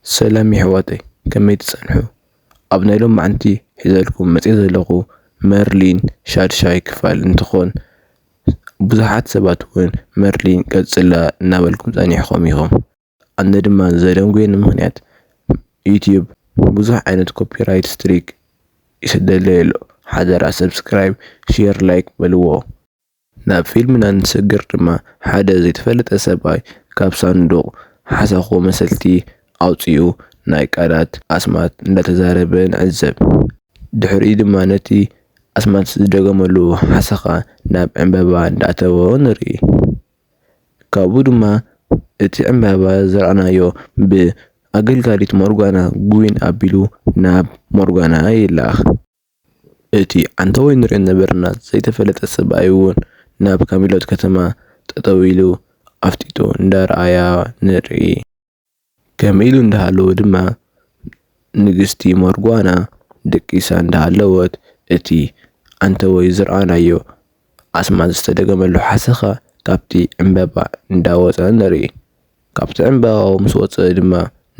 ሰላም የሕዋተይ፣ ከመይ ትጸንሑ? ኣብ ናይ ሎማዓንቲ ሒዘልኩም መጽየ ዘለኹ መርሊን ሻድሻይ ክፋል እንትኾን፣ ብዙሓት ሰባት እውን መርሊን ቀጽላ እናበልኩም ጸኒሕኹም ኢኹም። ኣነ ድማ ዘደንጉየኒ ምኽንያት፣ ዩትዩብ ብዙሕ ዓይነት ኮፒራይት ስትሪክ ይሰደለይ ኣሎ። ሓደራ ሰብስክራይብ፣ ሼር፣ ላይክ በልዎ። ናብ ፊልምና እንትሰግር ድማ፣ ሓደ ዘይተፈለጠ ሰብኣይ ካብ ሳንዱቕ ሓሰኹ መሰልቲ ኣውጺኡ ናይ ቃላት ኣስማት እንዳተዛረበ ንዕዘብ። ድሕሪኡ ድማ ነቲ ኣስማት ዝደገመሉ ሓሰኻ ናብ ዕምባባ እንዳኣተወ ንርኢ። ካብኡ ድማ እቲ ዕምባባ ዝረኣናዮ ብኣገልጋሊት ሞርጋና ጉዊን ኣቢሉ ናብ ሞርጋና ይለኣኽ። እቲ ዓንተወይ ንሪኦ ነበርና ዘይተፈለጠ ሰብኣይ እውን ናብ ካሚሎት ከተማ ጠጠው ኢሉ ኣፍጢጡ እንዳረኣያ ንርኢ። ከም ኢሉ እንዳሃለወ ድማ ንግስቲ ሞርጓና ደቂሳ እንዳሃለወት እቲ ዓንተወይ ዝረኣናዮ ኣስማት ዝተደገመሉ ሓሰኻ ካብቲ ዕምበባ እንዳወፀ ንርኢ። ካብቲ ዕምበባ ምስ ወፀ ድማ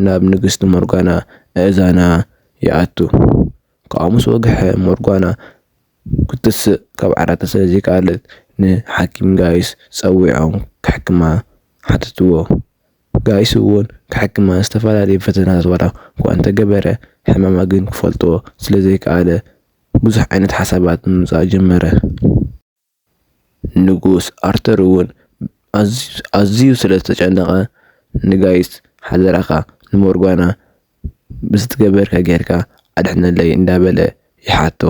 ናብ ንግስቲ ሞርጋና እእዛና ይኣቱ። ካብኡ ምስ ወግሐ ሞርጓና ክትስእ ካብ ዓራታ ስለ ዘይከኣለት ንሓኪም ጋይስ ጸዊዖም ክሕክማ ሓተትዎ። ጋይስ እውን ክሕክማ ዝተፈላለዩ ፈተናታት ዋላ እኳ እንተገበረ፣ ሕማማ ግን ክፈልጦ ስለ ዘይከኣለ ብዙሕ ዓይነት ሓሳባት ምምጻእ ጀመረ። ንጉስ ኣርተር እውን ኣዝዩ- ኣዝዩ ስለ ዝተጨነቐ ንጋይስ ሓደራኻ ንሞርጓና ብዝትገበርካ ጌርካ ኣድሕነለይ እንዳበለ ይሓቶ።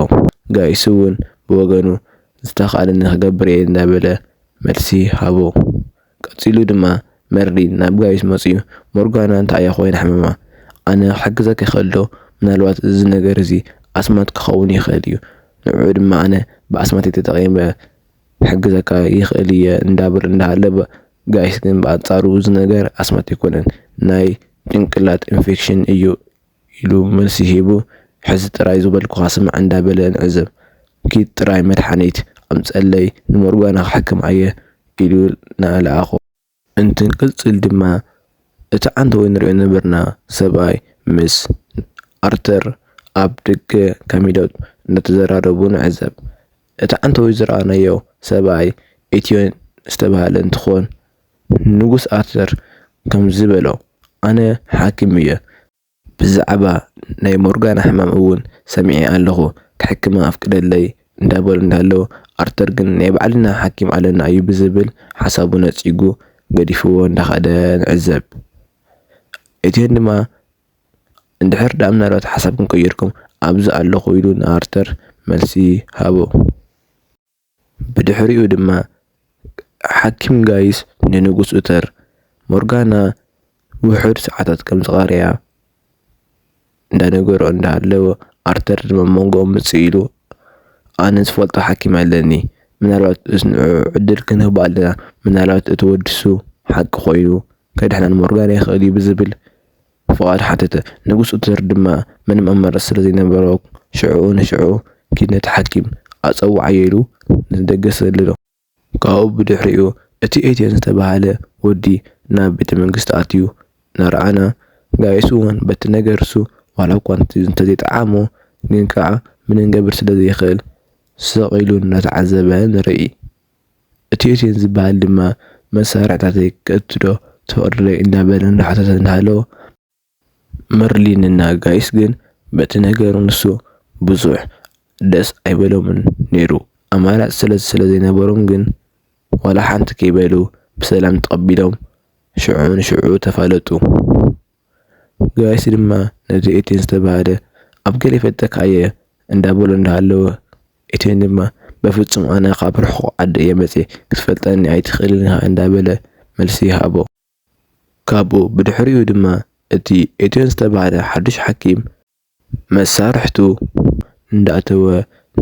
ጋይስ እውን ብወገኑ ዝተኻእለኒ ክገብር እየ እንዳበለ መልሲ ሃቦ። ቀጺሉ ድማ መርሊን ናብ ጋይስ መጺኡ፣ ሞርጋና እንታይ እያ ኮይና ሕመማ? ኣነ ክሕግዘካ ይኽእል ዶ? ምናልባት እዚ ነገር እዚ ኣስማት ክኸውን ይኽእል እዩ። ንዕኡ ድማ ኣነ ብኣስማት ተጠቒመ ክሕግዘካ ይኽእል እየ እንዳበሉ እንዳሃለወ፣ ጋይስ ግን ብኣንጻሩ እዚ ነገር ኣስማት ኣይኮነን፣ ናይ ጭንቅላት ኢንፌክሽን እዩ ኢሉ መልሲ ሂቡ፣ ሕዚ ጥራይ ዝበልኩኻ ስማዕ እንዳበለ ንዕዘብ። ኪድ ጥራይ መድሓኒት ኣምጸለይ ንሞርጋና ክሕክማ እየ ኢሉ ንለኣኾ። እንትንቅጽል ድማ እቲ ዓንተወይ ንሪኦ ነበርና ሰብኣይ ምስ ኣርተር ኣብ ደገ ካሚሎት እናተዘራረቡ ንዕዘብ። እቲ ዓንተወይ ዝረኣናዮ ሰብኣይ ኤትዮን ዝተባህለ እንትኾን፣ ንጉስ ኣርተር ከምዚ በሎ፣ ኣነ ሓኪም እየ። ብዛዕባ ናይ ሞርጋና ሕማም እውን ሰሚዐ ኣለኹ፣ ክሕክማ ኣፍቅደለይ እንዳበሉ እንዳለዉ፣ ኣርተር ግን ናይ ባዕልና ሓኪም ኣለና እዩ ብዝብል ሓሳቡ ነጺጉ ገዲፍዎ እንዳኸደ ንዕዘብ። ኤትየን ድማ፣ እንድሕር ደኣ ምናልባት ሓሳብኩም ቀይርኩም ኣብዚ ኣለኹ ኢሉ ንኣርተር መልሲ ሃቦ። ብድሕሪኡ ድማ ሓኪም ጋይስ ንንጉስ ኡተር ሞርጋና ውሑድ ሰዓታት ከም ዝቐረያ እንዳነገሮ እንዳሃለወ፣ ኣርተር ድማ መንጎኦም ምጽእ ኢሉ፣ ኣነ ዝፈልጦ ሓኪም ኣለኒ፣ ምናልባት ንዑ ዕድል ክንህቦ ኣለና፣ ምናልባት እቲ ወድሱ ሓቂ ኮይኑ ከድሕና ንሞርጋና ይኽእል እዩ ብዝብል ፍቓድ ሓተተ። ንጉስ ኡተር ድማ ምንም ኣማራጺ ስለ ዘይነበሮ፣ ሽዑኡ ንሽዑ ኪድ ነቲ ሓኪም ኣጸውዓዮ ኢሉ ንደገ ሰደዶ። ካብኡ ብድሕሪኡ እቲ ኤትየን ዝተባህለ ወዲ ናብ ቤተ መንግስቲ ኣትዩ እናረኣና፣ ጋይስ እውን በቲ ነገር እሱ ዋላ እኳ እንተ- እንተዘይጠዓሞ ግን ከዓ ምንም ገብር ስለ ዘይኽእል ስቕ ኢሉ እናተዓዘበ ንርኢ። እቲ ኤትየን ዝበሃል ድማ መሳርሕታተይ ከእቱ ዶ ትፈቕድለይ እንዳበለ እንዳሓተተ እንዳሃለወ መርሊንና ጋይስ ግን በቲ ነገር ንሱ ብዙሕ ደስ ኣይበሎምን ነይሩ። ኣማራጺ ስለ ስለ ዘይነበሮም ግን ዋላ ሓንቲ ከይበሉ ብሰላም ተቐቢሎም ሽዑ ንሽዑ ተፋለጡ። ጋይስ ድማ ነቲ ኤትየን ዝተባህለ ኣብ ገለ ይፈልጠካ እየ እንዳበሎ እንዳሃለወ ኤትየን ድማ በፍጹም ኣነ ካብ ርሑቕ ዓዲ እየ መጽየ ክትፈልጠኒ ኣይትኽእልን ኢኻ እንዳበለ መልሲ ይሃቦ። ካብኡ ብድሕሪኡ ድማ እቲ ኤትየን ዝተባህለ ሓዱሽ ሓኪም መሳርሕቱ እንዳእተወ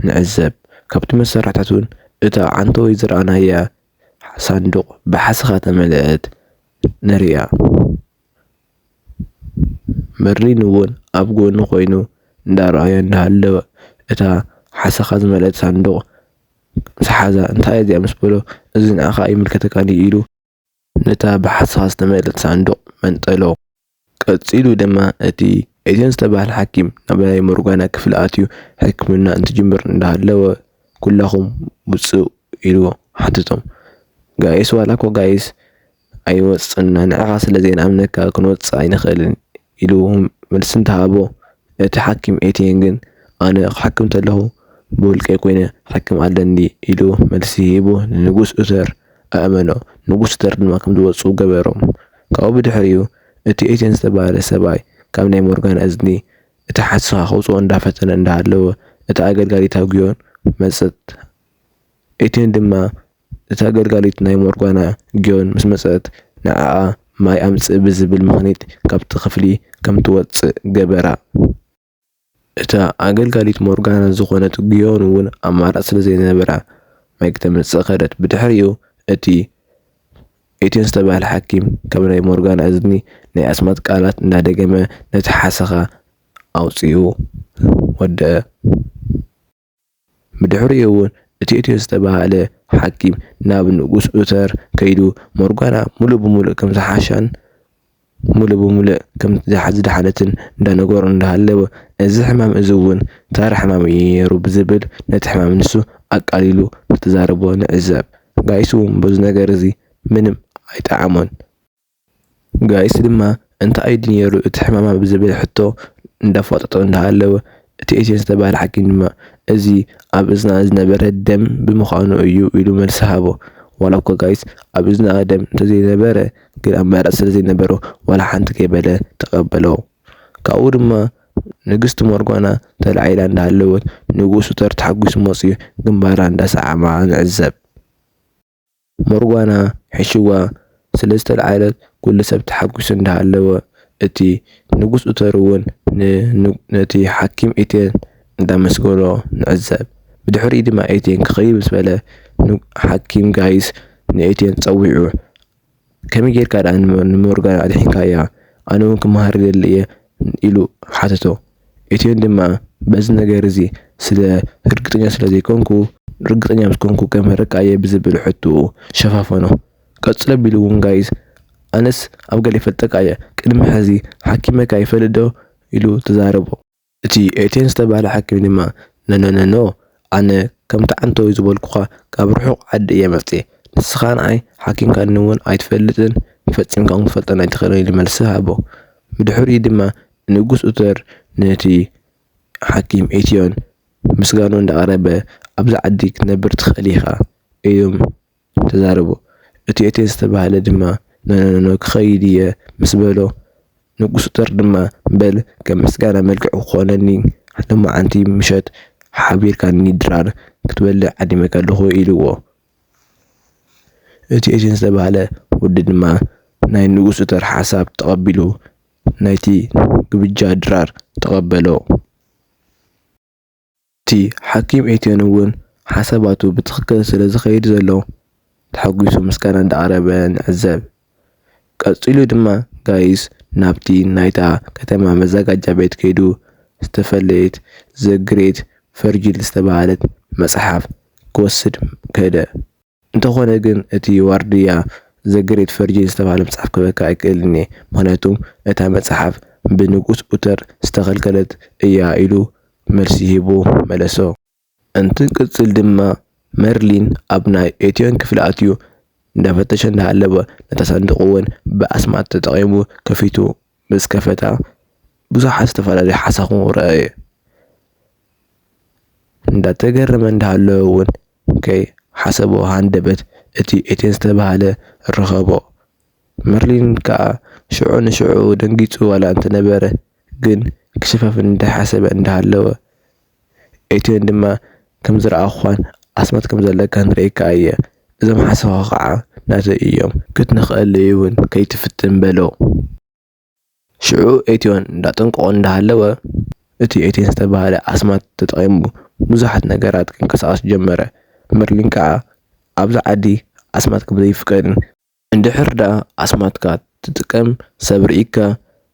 ንዕዘብ። ካብቲ መሳርሕታት እውን እታ ዓንተወይ ዝረኣናያ ሳንዱቕ ብሓሰኻ ተመልአት ንሪኣ። መርሊን እውን ኣብ ጎኑ ኮይኑ እንዳረኣዮ እንዳሃለወ እታ ሓሰኻ ዝመልአት ሳንዱቕ ምስ ሓዛ እንታይ እዚኣ ምስ በሎ እዚ ንዓኻ ኣይምልከተካን እዩ ኢሉ ነታ ብሓሰኻ ዝተመልአት ሳንዱቕ መንጠሎ። ቀጺሉ ድማ እቲ ኤቴን ዝተባህለ ሓኪም ናብ ናይ ሞርጋና ክፍሊ ኣትዩ ሕክምና እንትጅምር እንዳሃለወ፣ "ኩላኹም ውጽእ?" ኢልዎ ሓተቶም። ጋይስ፣ ዋላ እኮ ጋይስ ኣይወጽእና፣ ንዕኻ ስለ ዘይንኣምነካ ክንወጽእ ኣይንኽእልን ኢሉ መልሲ እንተሃቦ፣ እቲ ሓኪም ኤቴን ግን፣ "ኣነ ክሕክም እንተለኹ ብውልቀይ ኮይነ ክሕክም ኣለኒ" ኢሉ መልሲ ሂቡ ንንጉስ ኡተር ኣእመኖ። ንጉስ ኡተር ድማ ከም ዝወጹ ገበሮም። ካብኡ ብድሕሪኡ እቲ ኤቴን ዝተባህለ ሰብኣይ ካብ ናይ ሞርጋና እዝኒ እቲ ሓሰኻ ከውጽኦ እንዳፈተነ እንዳሃለወ፣ እታ ኣገልጋሊት ኣብ ግዮን መጸት። ኤቴን ድማ እታ ኣገልጋሊት ናይ ሞርጋና ግዮን ምስ መጸት፣ ንዓኣ ማይ ኣምጽእ ብዝብል ምኽኒት ካብቲ ክፍሊ ከም ትወጽእ ገበራ። እታ ኣገልጋሊት ሞርጋና ዝኾነት ግዮን እውን ኣማራጺ ስለ ዘይነበራ ማይ ክተምጽእ ከደት። ብድሕሪኡ እቲ ኤቴን ዝተባህለ ሓኪም ካብ ናይ ሞርጋና እዝኒ ናይ ኣስማት ቃላት እንዳደገመ ነቲ ሓሰኻ ኣውጺኡ ወደአ። ብድሕሪኡ እውን እቲ ኤቴን ዝተባህለ ሓኪም ናብ ንጉስ ኡተር ከይዱ ሞርጋና ሙሉእ ብሙሉእ ከም ዝሓሻን ሙሉእ ብሙሉእ ከም ዝሓ-፣ ዝደሓነትን እንዳነገሮ እንዳሃለወ፣ እዚ ሕማም እዚ እውን ተራ ሕማም እዩ ነይሩ ብዝብል ነቲ ሕማም ንሱ ኣቃሊሉ ክተዛረቦ ንዕዘብ። ጋይስ እውን በዚ ነገር እዚ ምንም ኣይጠዓሞን። ጋይስ ድማ እንታይ እዩ ነይሩ እቲ ሕማማ ብዝብል ሕቶ እንዳፋጠጦ እንዳሃለወ፣ እቲ ኤቴን ዝተባህለ ሓኪም ድማ፣ "እዚ ኣብ እዝና ዝነበረ ደም ብምዃኑ እዩ" ኢሉ መልሲ ሃቦ። ዋላ እኮ ጋይስ ኣብ እዝና ደም እንተዘይነበረ፣ ግን ኣማራጺ ስለ ዘይነበሮ ዋላ ሓንቲ ከይበለ ተቐበሎ። ካብኡ ድማ ንግስቲ ሞርጋና ተላዒላ እንዳሃለወት ንጉስ ኡተር ተሓጒሱ መፂኡ ግንባራ እንዳሰዓማ ንዕዘብ። ሞርጋና ሒሽዋ ስለ ዝተለዓለት ኩሉ ሰብ ተሓጒሱ እንዳሃለወ፣ እቲ ንጉስ ኡተር እውን ን-፣ ን-፣ ነቲ ሓኪም ኤቴን እንዳመስገኖ ንዕዘብ። ብድሕሪኡ ድማ ኤቴን ክኸይድ ምስ በለ፣ ን-፣ ሓኪም ጋይስ ንኤቴን ጸዊዑ፣ "ከመይ ጌርካ ደኣ ንሞ-፣ ንሞርጋና ኣድሒንካያ? ኣነ እውን ክመሃር ይደሊ እየ" ኢሉ ሓተቶ። ኤቴን ድማ፣ "በዚ ነገር እዚ ስለ ርግጠኛ ስለ ዘይኮንኩ፣ ርግጠኛ ምስ ኮንኩ ከምህረካ እየ" ብዝብል ሕቶኡ ሸፋፈኖ። ቀጽሎ ኣቢሉ እውን ጋይስ፣ "ኣነስ ኣብ ገለ ይፈልጠካ እየ፣ ቅድሚ ሕዚ ሓኪመካ ይፈልጥ ዶ?" ኢሉ ተዛረቦ። እቲ ኤቴን ዝተባህለ ሓኪም ድማ፣ "ኖ፣ ኖ፣ ኖ፣ ኖ፣ ኣነ ከምቲ ዓንተወይ ዝበልኩኻ ካብ ርሑቕ ዓዲ እየ መጽየ። ንስኻ ንዓይ ሓኪምካኒ እውን ኣይትፈልጥን፣ ፈጺምካ እውን ክትፈልጠኒ ኣይትኽእልን" ኢሉ መልሲ ሃቦ። ብድሕሪኡ ድማ ንጉስ ኡተር ነቲ ሓኪም ኤቴን ምስጋኑ እንዳቕረበ፣ "ኣብዚ ዓዲ ክትነብር ትኽእል ኢኻ" ኢሎም ተዛረቡ። እቲ ኤቴን ዝተባህለ ድማ፣ "ኖ፣ ኖ፣ ኖ፣ ኖ፣ ክኸይድ እየ" ምስ በሎ፣ ንጉስ ኡተር ድማ፣ "በል፣ ከም ምስጋና መልክዕ ክኾነኒ፣ ሎማዓንቲ ምሸት ሓቢርካኒ ድራር ክትበልዕ ዓዲመካ ኣለኹ" ኢልዎ። እቲ ኤቴን ዝተባህለ ወዲ ድማ ናይ ንጉስ ኡተር ሓሳብ ተቐቢሉ፣ ናይቲ ግብጃ ድራር ተቐበሎ። እቲ ሓኪም ኤቴን እውን ሓሳባቱ ብትኽክል ስለ ዝኸይድ ዘሎ፣ ተሓጒሱ ምስጋና እንዳቕረበ ንዕዘብ። ቀጺሉ ድማ ጋይስ ናብቲ ናይታ ከተማ መዘጋጃ ቤት ከይዱ ዝተፈለየት ዘ ግሬት ፈርጅል ዝተባህለት መጽሓፍ ክወስድ ከደ። እንተኾነ ግን እቲ ዋርድያ ዘ ግሬት ፈርጅል ዝተባህለ መጽሓፍ ክበካ ኣይክእልን እየ፣ ምኽንያቱም እታ መጽሓፍ ብንጉስ ኡተር ዝተኸልከለት እያ ኢሉ መልሲ ሂቡ መለሶ። እንትቅጽል ድማ መርሊን ኣብ ናይ ኤቲዮን ክፍሊ ኣትዩ እንዳፈተሸ እንዳሃለወ ነታ ሳንዱቕ እውን ብኣስማት ተጠቒሙ ከፊቱ ምስ ከፈታ ብዙሓት ዝተፈላለዩ ሓሳኹ ረኣየ። እንዳተገረመ እንዳሃለወ እውን ከይሓሰቦ ሃንደበት እቲ ኤቲዮን ዝተባህለ ረኸቦ። መርሊን ከኣ ሽዑ ንሽዑ ደንጊጹ ዋላ እንተነበረ ግን ክሽፋፍን እንዳሓሰበ እንዳሃለወ ኤቲዮን ድማ ከም ዝረኣኹኻን ኣስማት ከም ዘለካን ርኤካ እየ። እዞም ሓሳኹ ከዓ ናተይ እዮም። ክትንኽእል እውን ከይትፍትን በሎ። ሽዑ ኤቲዮን እንዳጠንቀቖ እንዳሃለወ እቲ ኤቲዮን ዝተባህለ ኣስማት ተጠቒሙ ብዙሓት ነገራት ክንቀሳቐስ ጀመረ። መርሊን ከዓ ኣብዚ ዓዲ ኣስማት ከም ዘይፍቀድን እንድሕር ደኣ ኣስማትካ ትጥቀም ሰብ ርኢካ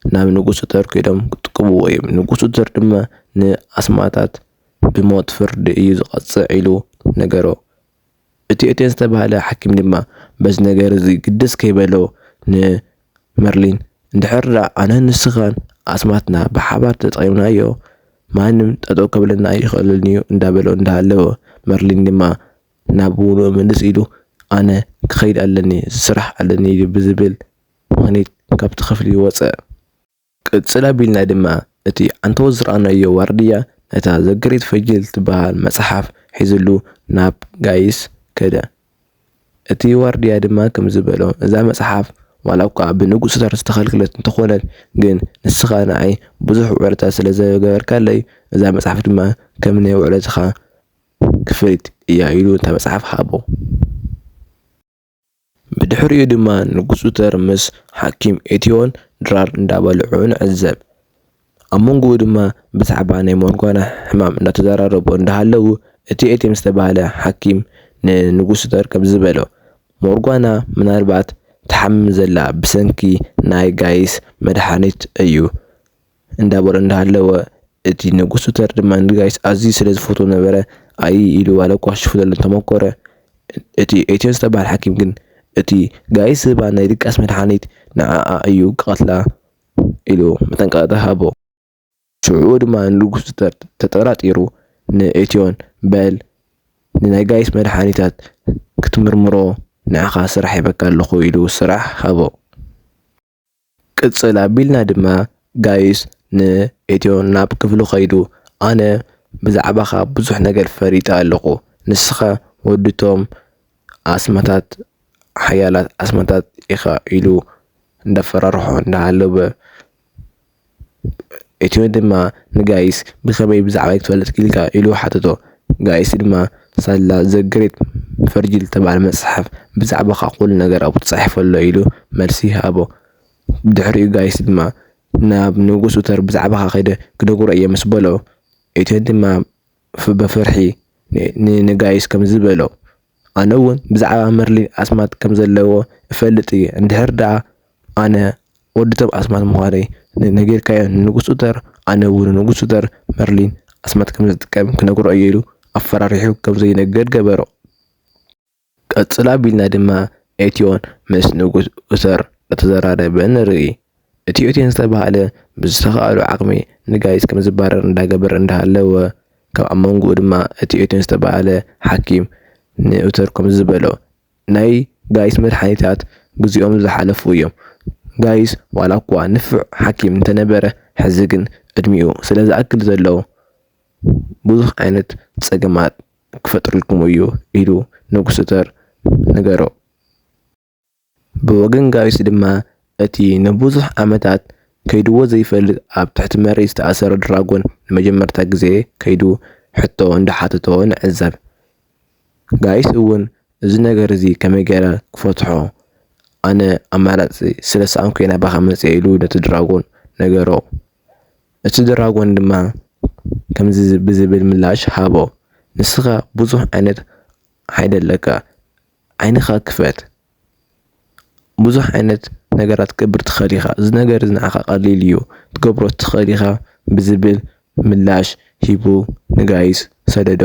ናብ ንጉስ ኡተር ከይዶም ክጥቅብዎ እዮም። ንጉስ ኡተር ድማ ንኣስማታት ብሞት ፍርዲ እዩ ዝቐጽዕ ኢሉ ነገሮ። እቲ ኤቲዮን ዝተባህለ ሓኪም ድማ በዚ ነገር እዚ ግድስ ከይበሎ ንመርሊን እንድሕር ደኣ ኣነን ንስኻን ኣስማትና ብሓባር ተጠቒምናዮ፣ ማንም ጠጠው ከብለና ኣይኽእልን እዩ እንዳበሎ እንዳሃለወ፣ መርሊን ድማ ናብ ውንኡ ምልስ ኢሉ፣ ኣነ ክኸይድ ኣለኒ፣ ስራሕ ኣለኒ ኢሉ ብዝብል ምኽኒት ካብቲ ክፍሊ ወጸ። ቅጽል ኣቢልና ድማ እቲ ዓንተቦ ዝረኣናዮ ዋርድያ ነታ ዘገሬት ፈጅል ትበሃል መጽሓፍ ሒዝሉ ናብ ጋይስ ከደ። እቲ ዋርድያ ድማ ከምዚ በሎ፣ እዛ መጽሓፍ ዋላ እኳ ብንጉስ ሱተር ዝተኸልከለት እንተኾነት፣ ግን ንስኻ ንዓይ ብዙሕ ውዕለታ ስለ ዘገበርካለይ፣ እዛ መጽሓፍ ድማ ከም ናይ ውዕለትኻ ክፍሊት እያ ኢሉ እታ መጽሓፍ ሃቦ። ብድሕሪኡ ድማ ንጉስ ሱተር ምስ ሓኪም ኤትዮን ድራር እንዳበልዑ ንዕዘብ። ኣብ መንጎኡ ድማ ብዛዕባ ናይ ሞርጓና ሕማም እንዳተዘራረቡ እንዳሃለዉ፣ እቲ ኤቲኤም ዝተባህለ ሓኪም ንንጉስ ሱተር ከምዚ በሎ፣ ሞርጓና ምናልባት ትሓምም ዘላ ብሰንኪ ናይ ጋይስ መድሓኒት እዩ እንዳበሎ እንዳሃለወ፣ እቲ ንጉስ ሱተር ድማ ንጋይስ ኣዝዩ ስለ ዝፈትዎ ነበረ፣ ኣይ ኢሉ ዋላ እኳ ሽፉ ዘሎ እንተመኮረ፣ እቲ ኤቲዮን ዝተባህል ሓኪም ግን፣ እቲ ጋይስ ዝህባ ናይ ድቃስ መድሓኒት ንዓኣ እዩ ክቐትላ ኢሉ መጠንቀቕታ ሃቦ። ሽዑ ድማ ንጉስ ሱተር ተጠራጢሩ ንኤቲዮን፣ በል ንናይ ጋይስ መድሓኒታት ክትምርምሮ ንዓኻ ስራሕ ሂበካ ኣለኹ ኢሉ ስራሕ ሃቦ። ቅጽል ኣቢልና ድማ ጋይስ ንኤትዮ ናብ ክፍሉ ከይዱ፣ ኣነ ብዛዕባኻ ብዙሕ ነገር ፈሊጠ ኣለኹ። ንስኻ ወድቶም ኣስማታት፣ ሓያላት ኣስማታት ኢኻ ኢሉ እንዳፈራርሖ እንዳሃለወ፣ ኤትዮ ድማ ንጋይስ ብኸመይ ብዛዕባይ ትፈልጥ ክኢልካ ኢሉ ሓተቶ። ጋይስ ድማ ሳላ ዘ ግሬት ፈርጅል ዝተባህለ መጽሓፍ ብዛዕባኻ ኩሉ ነገር ኣብኡ ተጻሒፉ ኣሎ ኢሉ መልሲ ሃቦ። ብድሕሪኡ ጋይስ ድማ ናብ ንጉስ ኡተር ብዛዕባኻ ከይደ ክነግሮ እየ ምስ በሎ፣ ኤትዮ ድማ ፍ-፣ ብፍርሒ ን-፣ ን-፣ ንጋይስ ከምዚ በሎ፣ ኣነ እውን ብዛዕባ መርሊን ኣስማት ከም ዘለዎ እፈልጥ እየ። እንድሕር ደኣ ኣነ ወዲ ቶም ኣስማት ምዃነይ ነ-፣ ነጊርካዮ ንንጉስ ኡተር፣ ኣነ እውን ንንጉስ ኡተር መርሊን ኣስማት ከም ዝጥቀም ክነግሮ እየ ኢሉ ኣፈራሪሑ ከም ዘይነግር ገበሮ። ቀጽል ኣቢልና ድማ ኤትዮን ምስ ንጉስ ኡተር እናተዘራረበ ንርኢ። እቲ ኤትዮን ዝተባህለ ብዝተኻእሎ ዓቕሚ ንጋይስ ከም ዝባረር እንዳገበረ እንዳሃለወ፣ ካብ ኣብ መንጎኡ ድማ እቲ ኤትዮን ዝተባህለ ሓኪም ንኡተር ከም ዝበሎ፣ ናይ ጋይስ መድሓኒታት ግዜኦም ዝሓለፉ እዮም። ጋይስ ዋላ እኳ ንፉዕ ሓኪም እንተነበረ፣ ሕዚ ግን ዕድሚኡ ስለ ዝኣክል ዘሎ ብዙሕ ዓይነት ጸገማት ክፈጥረልኩም እዩ ኢሉ ንጉስ ኡተር ነገሮ። ብወገን ጋይስ ድማ እቲ ንብዙሕ ዓመታት ከይድዎ ዘይፈልጥ ኣብ ትሕቲ መሬት ዝተኣሰረ ድራጎን ንመጀመርታ ግዜ ከይዱ ሕቶ እንዳሓተቶ ንዕዘብ። ጋይስ እውን እዚ ነገር እዚ ከመይ ገይረ ክፈትሖ? ኣነ ኣማራጺ ስለ ሰኣንኩ እየ ናባኻ መጽየ ኢሉ ነቲ ድራጎን ነገሮ። እቲ ድራጎን ድማ ከምዚ ዝ-፣ ብዝብል ምላሽ ሃቦ። ንስኻ ብዙሕ ዓይነት ሓይሊ ኣለካ። ዓይንኻ ክፈት። ብዙሕ ዓይነት ነገራት ክትገብር ትኽእል ኢኻ። እዚ ነገር እዚ ንዓኻ ቀሊል እዩ። ክትገብሮ ትኽእል ኢኻ ብዝብል ምላሽ ሂቡ ንጋይስ ሰደዶ።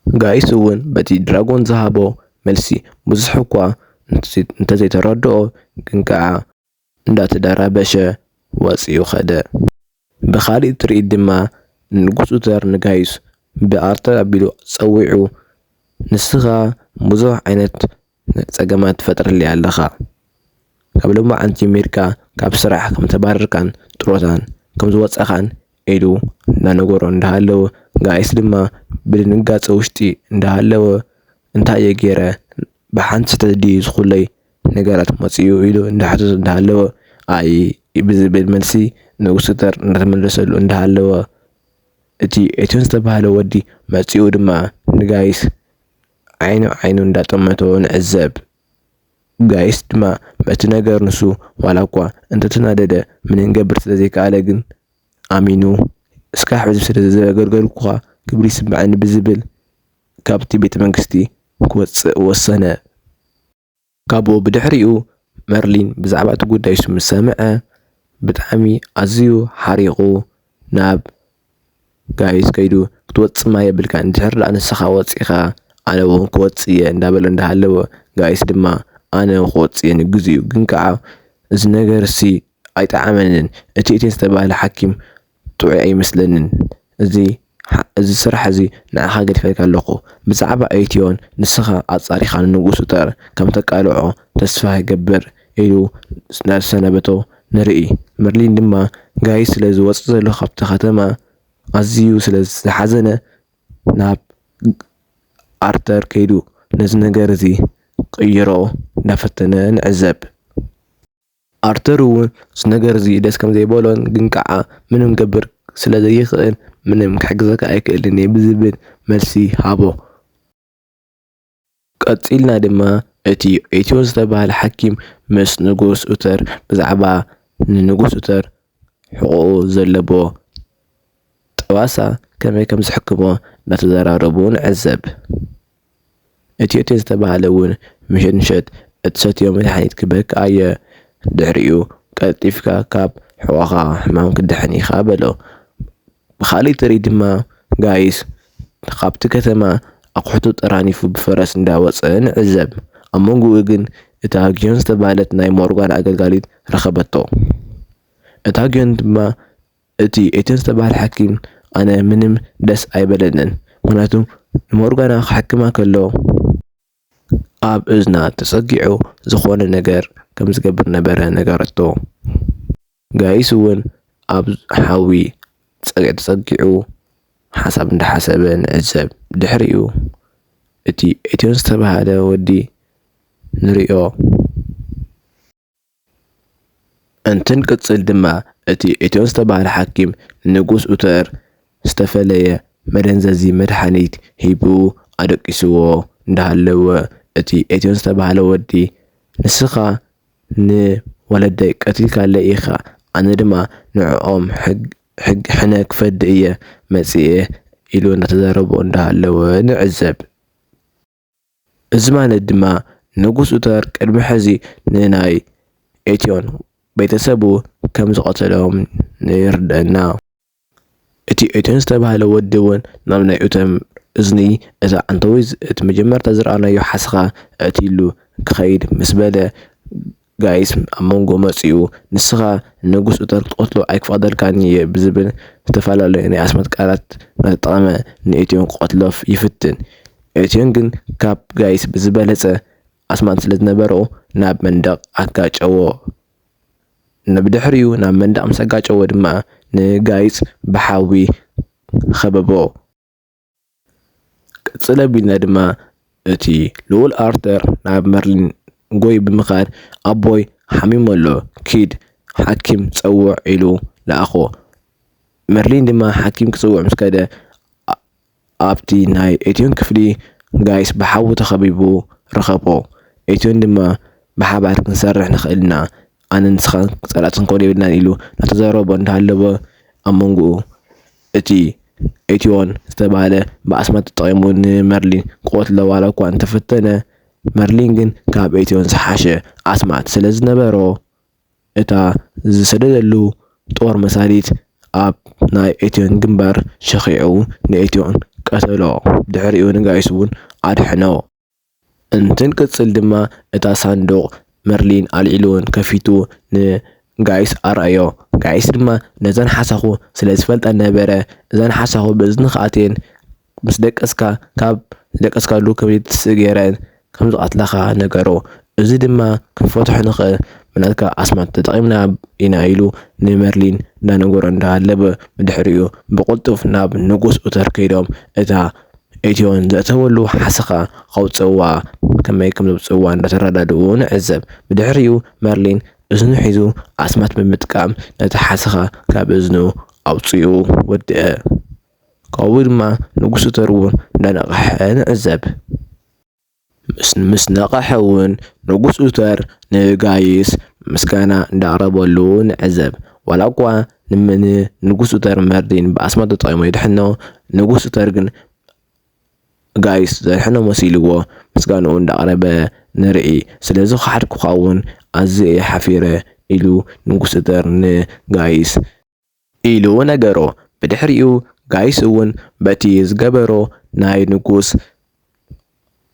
ጋይስ እውን በቲ ድራጎን ዝሃቦ መልሲ ብዙሕ እኳ እንተዘይ-፣ እንተዘይተረድኦ፣ ግን ከኣ እንዳተደራበሸ ወጺኡ ኸደ። ብኻልእ ትርኢት ድማ ንጉስ ኡተር ንጋይስ ብኣርተር ኣቢሉ ጸዊዑ፣ ንስኻ ብዙሕ ዓይነት ጸገማት ትፈጥረለይ ኣለኻ። ካብ ሎማዓንቲ ጀሚርካ ካብ ስራሕ ከም ተባረርካን ጥሮታን ከም ዝወጻኻን ኢሉ እንዳነገሮ እንዳሃለወ፣ ጋይስ ድማ ብድንጋጸ ውሽጢ እንዳሃለወ፣ እንታይ እየ ገይረ? ብሓንቲ ስሕተት ድዩ ዝኹለይ ነገራት መጺኡ ኢሉ እንዳሓተቶ እንዳሃለወ፣ ኣይ ብዝብል መልሲ ንጉስ ኡተር እንዳተመለሰሉ እንዳሃለወ፣ እቲ ኤትዮን ዝተባህለ ወዲ መጺኡ ድማ ንጋይስ ዓይኑ ዓይኑ እንዳጠመቶ ንዕዘብ። ጋይስ ድማ በቲ ነገር ንሱ ዋላ እኳ እንተተናደደ ምንም ክገብር ስለ ዘይከኣለ ግን ኣሚኑ፣ እስካዕ ሕዚ ስለ ዘገልገልኩኻ ክብሪ ይስምዓኒ ብዝብል ካብቲ ቤተ መንግስቲ ክወጽእ ወሰነ። ካብኡ ብድሕሪኡ መርሊን ብዛዕባ እቲ ጉዳይ እሱ ምስ ሰምዐ ብጣዕሚ ኣዝዩ ሓሪቑ ናብ ጋይስ ከይዱ፣ "ክትወጽእ የብልካን፣ እንድሕር ደኣ ንስኻ ወጺኻ ኣነ እውን ክወጽእ እየ" እንዳበለ እንዳሃለወ፣ ጋይስ ድማ "ኣነ ክወጽእ እየ ንግዚኡ፣ ግን ከኣ እዚ ነገርሲ ኣይጠዓመንን። እቲ ኤትዮ ዝተባህለ ሓኪም ጥዑይ ኣይመስለንን። እዚ ሓ-፣ እዚ ስራሕ እዚ ንዓኻ ገዲፈልካ ኣለኹ። ብዛዕባ ኤትዮን ንስኻ ኣጻሪኻ ንንጉስ ኡተር ከም ተቃልዖ ተስፋ ይገብር፣ ኢሉ እናተሰናበቶ ንርኢ። መርሊን ድማ ጋይስ ስለ ዝወጽእ ዘሎ ካብቲ ከተማ ኣዝዩ ስለ ዝሓዘነ ናብ ኣርተር ከይዱ ነዚ ነገር እዚ ክቕይሮ እንዳፈተነ ንዕዘብ። ኣርተር እውን እዚ ነገር እዚ ደስ ከም ዘይበሎን ግን ከዓ ምንም ገብር ስለ ዘይኽእል ምንም ክሕግዘካ ኣይክእልን እየ ብዝብል መልሲ ሃቦ። ቀጺልና ድማ እቲ ኤትዮ ዝተባህለ ሓኪም ምስ ንጉስ ኡተር ብዛዕባ ንንጉስ ኡተር ሕቖኡ ዘለዎ ጠባሳ ከመይ ከም ዝሕክሞ እናተዘራረቡ ንዕዘብ። እቲ ኤትዮ ዝተባህለ እውን ምሸት ምሸት እትሰትዮ መድሃኒት ክበካ ኣየ። ድሕሪኡ ቀልጢፍካ ካብ ሕቖኻ ሕማም ክትድሕን ኢኻ በሎ። ብኻልእ ተርኢ ድማ ጋይስ ካብቲ ከተማ ኣቑሑቱ ጠራኒፉ ብፈረስ እንዳወጸ ንዕዘብ። ኣብ መንጎኡ ግን እታ ግዮን ዝተባህለት ናይ ሞርጋን ኣገልጋሊት ረኸበቶ። እታ ግዮን ድማ እቲ ኤትዮ ዝተባህለ ሓኪም ኣነ ምንም ደስ ኣይበለንን። ምኽንያቱ ንሞርጋና ክሕክማ ከሎ ኣብ እዝና ተጸጊዑ ዝኾነ ነገር ከም ዝገብር ነበረ ነገረቶ። ጋይስ እውን ኣብ ሓዊ ጸ-፣ ተጸጊዑ ሓሳብ እንዳሓሰበ ንዕዘብ። ድሕሪኡ እቲ ኤትዮ ዝተባህለ ወዲ ንሪኦ። እንትንቅጽል ድማ እቲ ኤትዮ ዝተባህለ ሓኪም ንንጉስ ኡተር ዝተፈለየ መደንዘዚ መድሓኒት ሂቡ ኣደቂስዎ እንዳሃለወ፣ እቲ ኤትዮ ዝተባህለ ወዲ ንስኻ ንወለደይ ቀቲልካለይ ኢኻ፣ ኣነ ድማ ንዕኦም ሕግ-፣ ሕግ-፣ ሕነ ክፈዲ እየ መጺኤ ኢሉ እንዳተዛረቦ እንዳሃለወ ንዕዘብ። እዚ ማለት ድማ ንጉስ ኡተር ቅድሚ ሕዚ ንናይ ኤትዮን ቤተሰቡ ከም ዝቐተሎም ይርደኣና። እቲ ኤትዮን ዝተባህለ ወዲ እውን ናብ ናይ ኡተር እዝኒ እታ ዓንተዊዝ እቲ መጀመርታ ዝረኣናዮ ሓሰኻ ኣእትዩሉ ክኸይድ ምስ በለ፣ ጋይስ ኣብ መንጎ መጺኡ፣ ንስኻ ንጉስ ኡተር ክትቐትሎ ኣይክፈቕደልካን እየ ብዝብል ዝተፈላለዩ ናይ ኣስማት ቃላት እናተጠቐመ ንኤትዮን ክቐትሎ ይፍትን። ኤትዮን ግን ካብ ጋይስ ብዝበለጸ ኣስማት ስለ ዝነበሮ ናብ መንደቕ ኣጋጨዎ። ብድሕሪኡ ናብ መንደቕ ምስ ኣጋጨዎ ድማ ንጋይስ ብሓዊ ኸበቦ። ቅጽል ኣቢልና ድማ እቲ ልኡል ኣርተር ናብ መርሊን ጎይ ብምኻድ ኣቦይ ሓሚሙ ኣሎ፣ ኪድ ሓኪም ጸውዕ ኢሉ ለኣኾ። መርሊን ድማ ሓኪም ክጽውዕ ምስ ከደ ኣ-፣ ኣብቲ ናይ ኤትዮን ክፍሊ ጋይስ ብሓዊ ተኸቢቡ ረኸቦ። ኤትዮን ድማ ብሓባር ክንሰርሕ ንኽእል ኢና፣ ኣነ ንስኻን ጸላእቲ ክንከውን የብልናን ኢሉ እናተዛረቦ እንዳሃለወ ኣብ መንጎኡ እቲ ኤትዮን ዝተባህለ ብኣስማት ተጠቒሙ ንመርሊን ክቐትሎ ዋላ እኳ እንተፈተነ፣ መርሊን ግን ካብ ኤትዮን ዝሓሸ ኣስማት ስለ ዝነበሮ፣ እታ ዝሰደደሉ ጦር መሳሊት ኣብ ናይ ኤትዮን ግንባር ሸኺዑ ንኤትዮን ቀተሎ። ድሕሪኡ ንጋይስ እውን ኣድሐኖ። እንትንቅጽል ድማ እታ ሳንዱቕ መርሊን ኣልዒሉ ከፊቱ ንጋይስ ኣርኣዮ። ጋይስ ድማ ነዘን ሓሳኹ ስለ ዝፈልጠን ነበረ፣ እዘን ሓሳኹ ብእዝንኻ ኣትየን ምስ ደቀስካ፣ ካብ ዝደቀስካሉ ክብሪት ትስእ ገይረን ከም ዝቐትላኻ ነገሮ። እዚ ድማ ክንፈትሖ ንኽእል፣ ብናትካ ኣስማት ተጠቒምና ኢና ኢሉ ንመርሊን እንዳነገሮ እንዳሃለበ፣ ብድሕሪኡ ብቕልጡፍ ናብ ንጉስ ኡተር ከይዶም እታ ኤትዮን ዘእተወሉ ሓሰኻ ከውጽእዋ፣ ከመይ ከም ዘውጽእዋ እንዳተረዳድኡ ንዕዘብ። ብድሕሪኡ መርሊን እዝኑ ሒዙ ኣስማት ብምጥቃም ነቲ ሓሰኻ ካብ እዝኑ ኣውጺኡ ወድአ። ካብኡ ድማ ንጉስ ኡተር እውን እንዳነቕሐ ንዕዘብ። ምስ፣ ምስ ነቕሐ እውን ንጉስ ኡተር ንጋይስ ምስጋና እንዳቕረበሉ ንዕዘብ። ዋላ እኳ ንም-፣ ን-፣ ንጉስ ኡተር መርሊን ብኣስማት ተጠቒሙ የድሕኖ፣ ንጉስ ኡተር ግን ጋይስ ዘድሕኖ መሲልዎ ምስጋንኡ እንዳቕረበ ንርኢ። ስለዚ ክሓድኩኻ እውን ኣዝየ እየ ሓፊረ ኢሉ ንጉስ ኡተር ንጋይስ ኢሉ ነገሮ። ብድሕሪኡ ጋይስ እውን በቲ ዝገበሮ ናይ ንጉስ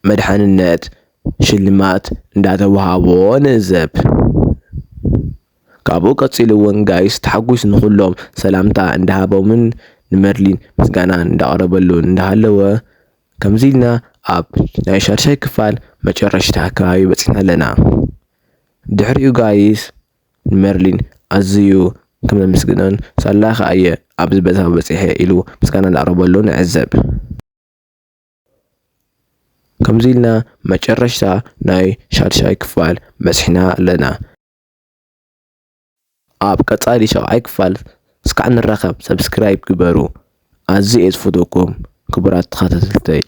መድሓንነት ሽልማት እንዳተዋሃቦ ንዕዘብ። ካብኡ ቀጺሉ እውን ጋይስ ተሓጒስ ንኹሎም ሰላምታ እንዳሃቦምን ንመርሊን ምስጋና እንዳቕረበሉ እንዳሃለወ፣ ከምዚ ኢልና ኣብ ናይ ሻድሻይ ክፋል መጨረሽታ ኣከባቢ በጺሕና ኣለና። ድሕሪኡ ጋይስ ንመርሊን ኣዝዩ ከም ዘመስግኖን ሳላ ከኣ እየ ኣብዚ ቦታ በጺሐ ኢሉ ምስጋና እንዳቕረበሉ ንዕዘብ። ከምዚ ኢልና መጨረሽታ ናይ ሻድሻይ ክፋል በጺሕና ኣለና። ኣብ ቀጻሊ ሻብዓይ ክፋል እስካዕ ንራኸብ፣ ሰብስክራይብ ግበሩ። ኣዝየ እየ ዝፈትወኩም ክቡራት ተኸታተልተይ።